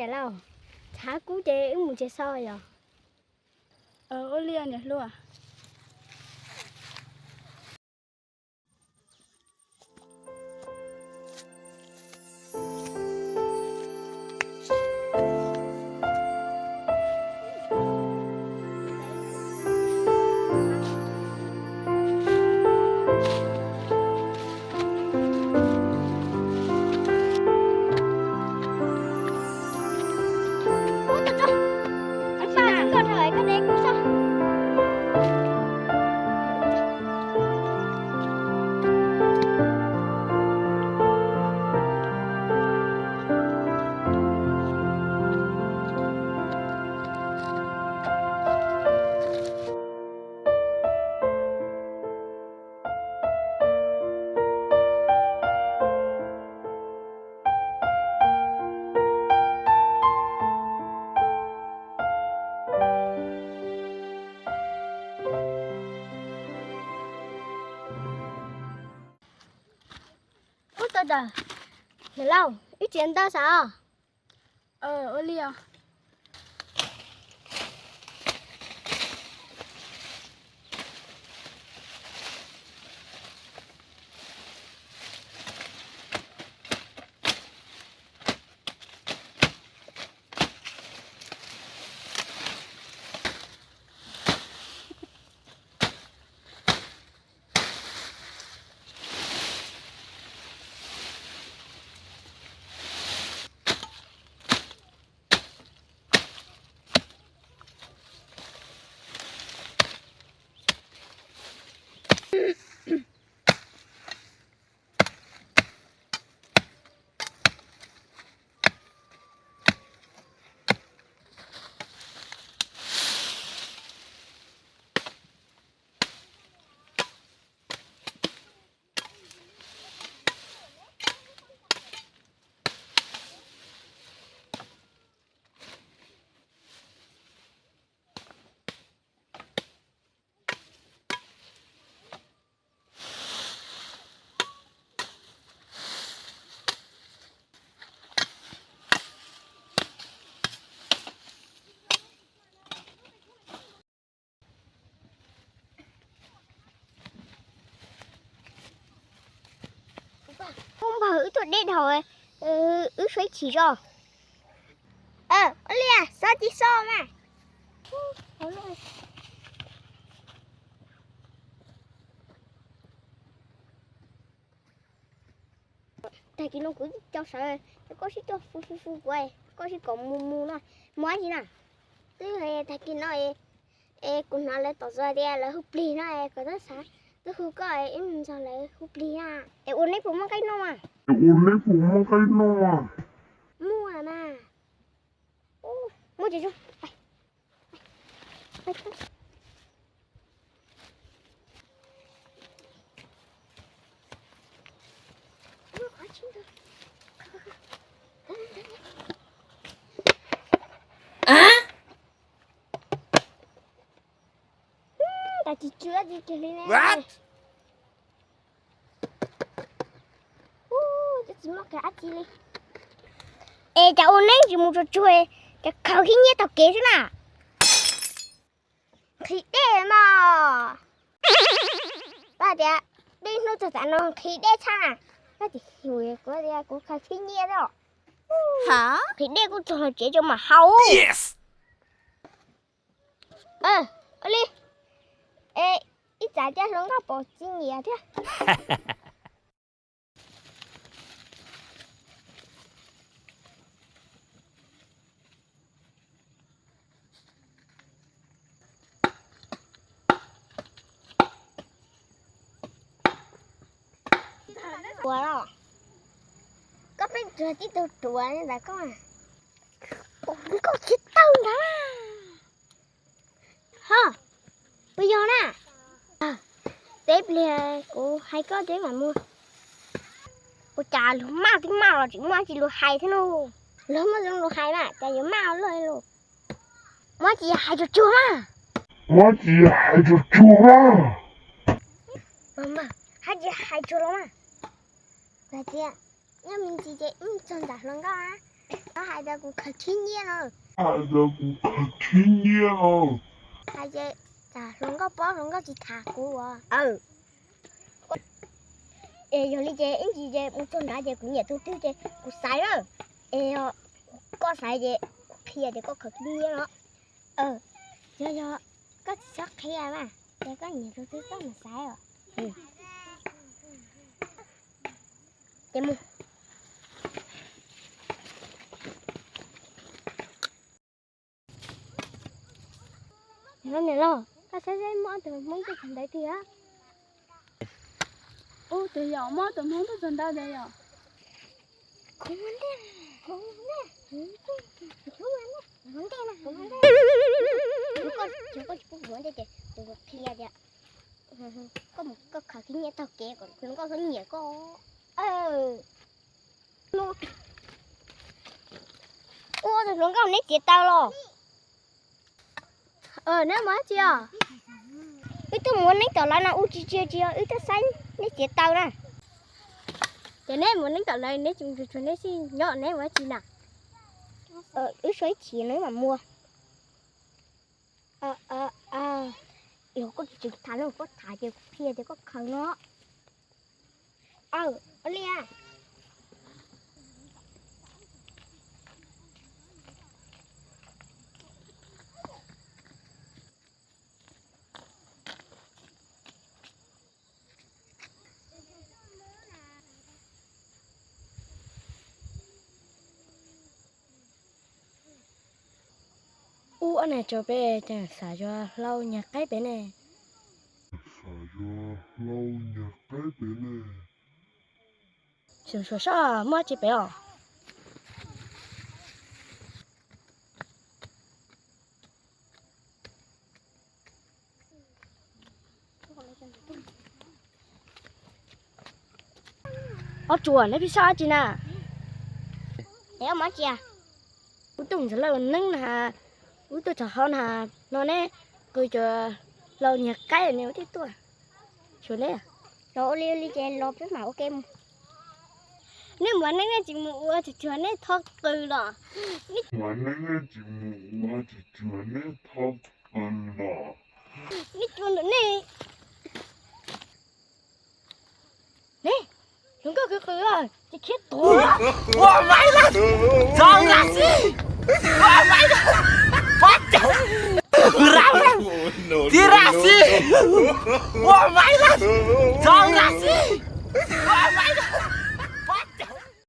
Lauj, tshav kub ces wb mus tsev so yom. Ua li niam hluas. Ub, tau tawm. Niam laus, wb tsev ntawd xav os. Ua li os. Ub npawg, wb tuaj deb dhau, wb saib chim zoj. Ua li, xav tsis xav mas. Tag kis no kuv cov sawv, koj sib tuaj fu fu fu kuv, koj sib kom mus mus no, mus dab tsi na? Twb tag kis no es kuv hnov lawv tom txog tias lawv hu plig no es kom txhob xav, twb hu koj es wb mus nrog lawv hu plig na. Es ua neb puas muaj nqaij noj mas? Es ua neb puas muaj nqaij noj mas? Muaj mas. Muaj ces zoo. Cas tsis tsw dab tsi kiag li ne. Ub, twb tsis muaj kiag dab tsi li. Es cas ua neeb tsis mus tsuag tsuag, cas khaws khib nyiab taug kev xwb na. Nqhis dej mas. Pab tias peb hnub txog tam no nqhis dej tshaj na. Pab tias kuv tias kuv khaws khib nyiab xwb os. Nqhis dej kuj txog los tsev cov mam haus. Ua li, es ib tsam cia hluas nkauj pom tsis nyiam thiab. Ruam los? Koj pheej ruam tib tug ruam li ntawd koj. Koj tsis tau ntag. Ho, puas yog na? Peb pliag kuv hais koj ces mam mus. Ua cas luag maj twb maj los tseem muaj dab tsi luag hais thiab lauj? Luag muaj zoo luag hais mas cas yuav maj luaj li lauj? Muaj dab tsi hais tsuag tsuag mas. Muaj dab tsi hais tsuag tsuag mas. Hais tsis hais tsuag los mas. Hais tias nyob me ntsis ces wb txog nram hluas nkauj na. Koj hais tias kuv khaws khib nyiab no. Hais tias kuv khaws khib nyiab no. Hais ces tsam hluas nkauj paub hluas nkauj tsis tham kuv os. Es yog li ces ib ntsis ces mus txog nrad ces kuv nyiam tus twg ces kuv xaiv na. Es yog koj xaiv ces kuv qhia tias koj khaws khib nyiab no. Yog yog koj tsis txhob qhia mas ces koj nyiam tus twg koj mam xaiv os. Ces mus. Niam los, koj saib saib muaj ob tug hmoob tuaj txog ntawd tiag. Ub, tiag yom, muaj ob tug hmoob tuaj txog ntawd tiag yom. Koj mus, koj khaws khib nyiab taug kev kom hluas nkauj txhob nyiam koj. Ua tus hluas nkauj neb txiav taw los. Neb mus dab tsi os? Wb twb mus ua neeb tom lawv no, ua tsis tsis tsis, wb twb saib neb txiav taw na. Ces neb mus neeb tom lawv, neb tsis mus tsuag tsuag neb xij nyob, neb mus dab tsi na? Wb sib chim no mam mus. Yog koj tsis tham no, koj tham ces kuv qhia tias koj khaws no. Aw, ua li a. Ub, ob niag tso peb ces xav yuav hlau nyiag qaib pem ne. Xav yuav hlau nyiag qaib pem ne. Xyov sab muaj tsi pem os. Ob tsuas, neb pheej sab dab tsi na? Wb tuaj ntxov lawm neeb na, wb tuaj txog hauv na, no neb qw cov hlau nyiag qaib ne ua tib tuaj. Xyov neb. Los ua li ua li ces los peb mam ua ke mus. Neb mus neeb nej tsis mus ua tsuag tsuag neb thov qw los. Mus neeb nej tsis mus ua tsuag tsuag neb thov qw los. Neb cua ntawm nej. Ne, hluas nkauj khwv qws ces khiav tuag. Ua maiv na, txog na xij. Ua maiv na, pab cawv. Ra na, tib ra xij. Ua maiv na, txog na